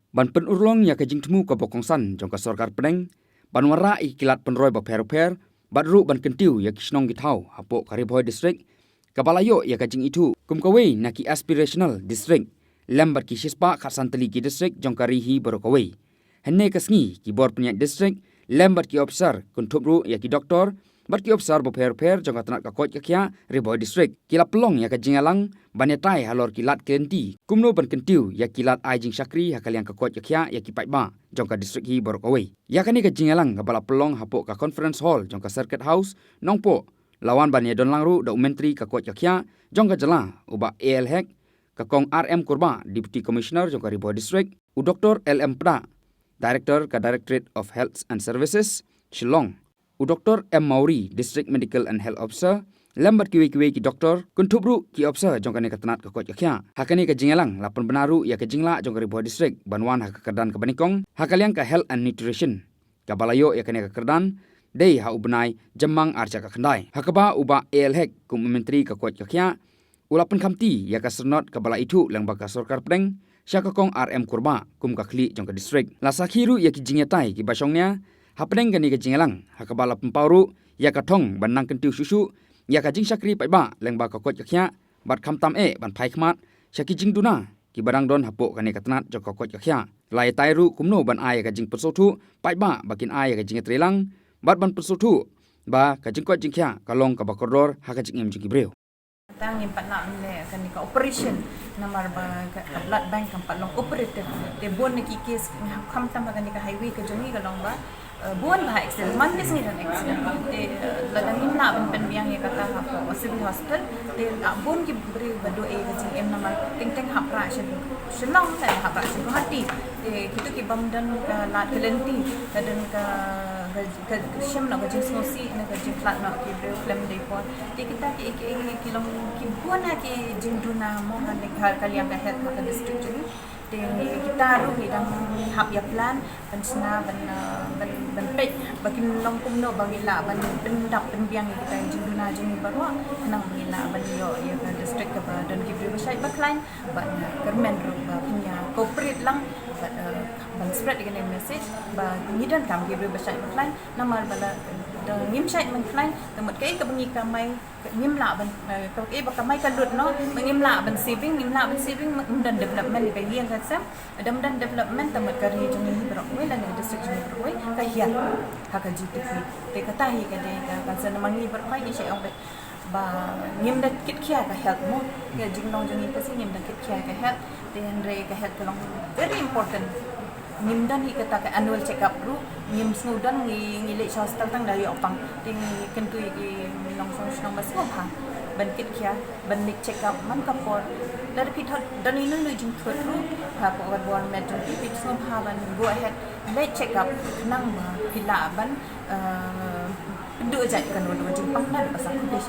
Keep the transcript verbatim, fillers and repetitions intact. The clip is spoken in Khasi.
Ban pynurlong ïa ka jingthmu kaba kongsan jong ka sorkar pdeng ban wanrah ïa ki lad pynroi bapher bapher bad ruh ban kyntiew ïa ki shnong ki thaw hapoh ka Ri Bhoi District, kaba la ïoh ïa ka jingithuh kum kawei na ki aspirational district lem bad ki shispah khatsan tylli ki district jong ka ri hi baroh kawei. Hynne ka sngi ki bor pynïaid district lem bad ki ophisar kynthup ruh ïa ki doktor bad ki ophisar bapher bapher jong ka tnat ka koit ka khiah Ri Bhoi District ki la pynlong ïa ka jingïalang ban ïatai halor ki lad ki lynti kumno ban kyntiew ïa ki lad ai jingshakri ha ka liang ka koit ka khiah ïa ki paidbah jong ka district hi baroh kawei. Ïa kane ka jingïalang kaba la pynlong hapoh ka Conference Hall jong ka Circuit House Nongpoh, la wan ban ïadon lang ruh da u Myntri ka koit ka khiah jong ka jylla u Bah A L Hek, ka Kong R M Kurbah, Deputy Commissioner jong ka Ri Bhoi District, u Doktor L M Pdah, Director ka Directorate of Health and Services, Shillong, u Doktor M Mawrie, District Medical and Health Officer, lem bad kiwei kiwei ki doktor kynthup ruh ki ophisar jong kane ka tnat ka koit ka khiah. Ha kane ka jingïalang la pynbna ruh ïa ka jinglah jong ka Ri Bhoi District ban wan ha ka kyrdan kaba nyngkong ha ka liang ka Health and Nutrition, kaba la ïoh ïa kane ka kyrdan dei ha u bnai Jymmang arhajar khatkhyndai, ha kaba u Bah A L Hek kum u Myntri ka koit ka khiah u la pynkhamti ïa ka syrnod kaba la ithuh lyngba ka sorkar pdeng sha ka Kong R M Kurbah kum ka khlieh jong ka district. La sakhi ruh ïa ki jingïatai kiba shongnia hapdeng kane ka jingïalang ha kaba la pynpaw ruh ïa ka thong ban nang kyntiew shuh shuh ïa ka jingshakri paidbah lyngba ka koit ka khiah bad khamtam eh ban phai khmat sha ki jingduna kiba dang don hapoh kane ka tnat jong ka koit ka khiah. La ïatai ruh kumno ban ai ïa ka jingpynsngewthuh paidbah ba kin ai ïa ka jingïatreilang bad ban pynsngewthuh ba ka jingkoit jingkhiah ka long kaba kordor ha ka jingim jong ki briew. Tang ngim pat lah ban leh kane ka operation namar ba ka, ka blood bank kam pat long operative. Te bun na ki case khamtam ha kane ka highway ka jong ngi ka long ba, eh, bun ba accident, man mih ngi don accident. Te, eh, lada ngim lah ban pynbiang ïa kata hapoh civil hospital, te, ah, bun ki briew ba duh ïa ka jingim namar teng teng hap rah sha Shillong, lada hap rah sha Guwahati. Te kito ki bym don ka lad ka lynti, ka don ka, ka, ka, ka shim noh ka jingsngewsih ne ka jingkhlad noh ki briew khlem dei por. Te kita ki, ki, ki long ki bun ha ki jingduna mo ha ka liang ka health ha ka district jong ngi. Te kita ruh ngi dang hap ïa plan ban shna ban, eh, ban, ban peit ba kin long kumno ba ngi lah ban pyndap pynbiang ïa kita ki jingduna jong ngi baroh khnang ba ngi lah ban ïoh ïa ka district kaba don ki briew ba shait ba khlaiñ. Bad nga kyrmen ruh ba phin ïa cooperate lang bad, eh, ban spread ïa kane message ba ngi donkam ki briew ba shait ba khlaiñ namar ba lada ngim shait ba khlaiñ te mut kaei kaba ngi kamai ngim lah ban, eh, kaei ba kamai ka lut noh, ba ngim lah ban saving, ngim lah ban saving, ngim don development ïa ka ïing ka sem, lada ym don development te mut ka ri jong ngi baroh kawei lane ka district jong ngi baroh kawei ka hiar ha ka G D P. Te kata hi ka dei ka concern namar ngi baroh kawei ngi shait ong ba ba ngim da kit khia ka health mo. Ka jinglong jong ngi ka sngi ngim da kit khia ka health. Te hynrei ka health ka long very important. Ngim don hi kata ka annual check up ruh. Ngim sngew don ngi, ngi leit sha hospital tang da ïoh pang. Te ngi kyntu ïa ki nongshong shnong ba sngewbha ban kit khia, ban leit check up man ka por. Lada phi thot don ino ino jingthut ruh, ha ka bor met jong phi, phi sngewbha ban go ahead leit check up khnang ba phi lah ban, eh, duh jait kano kano jingpang na ba sa khublei.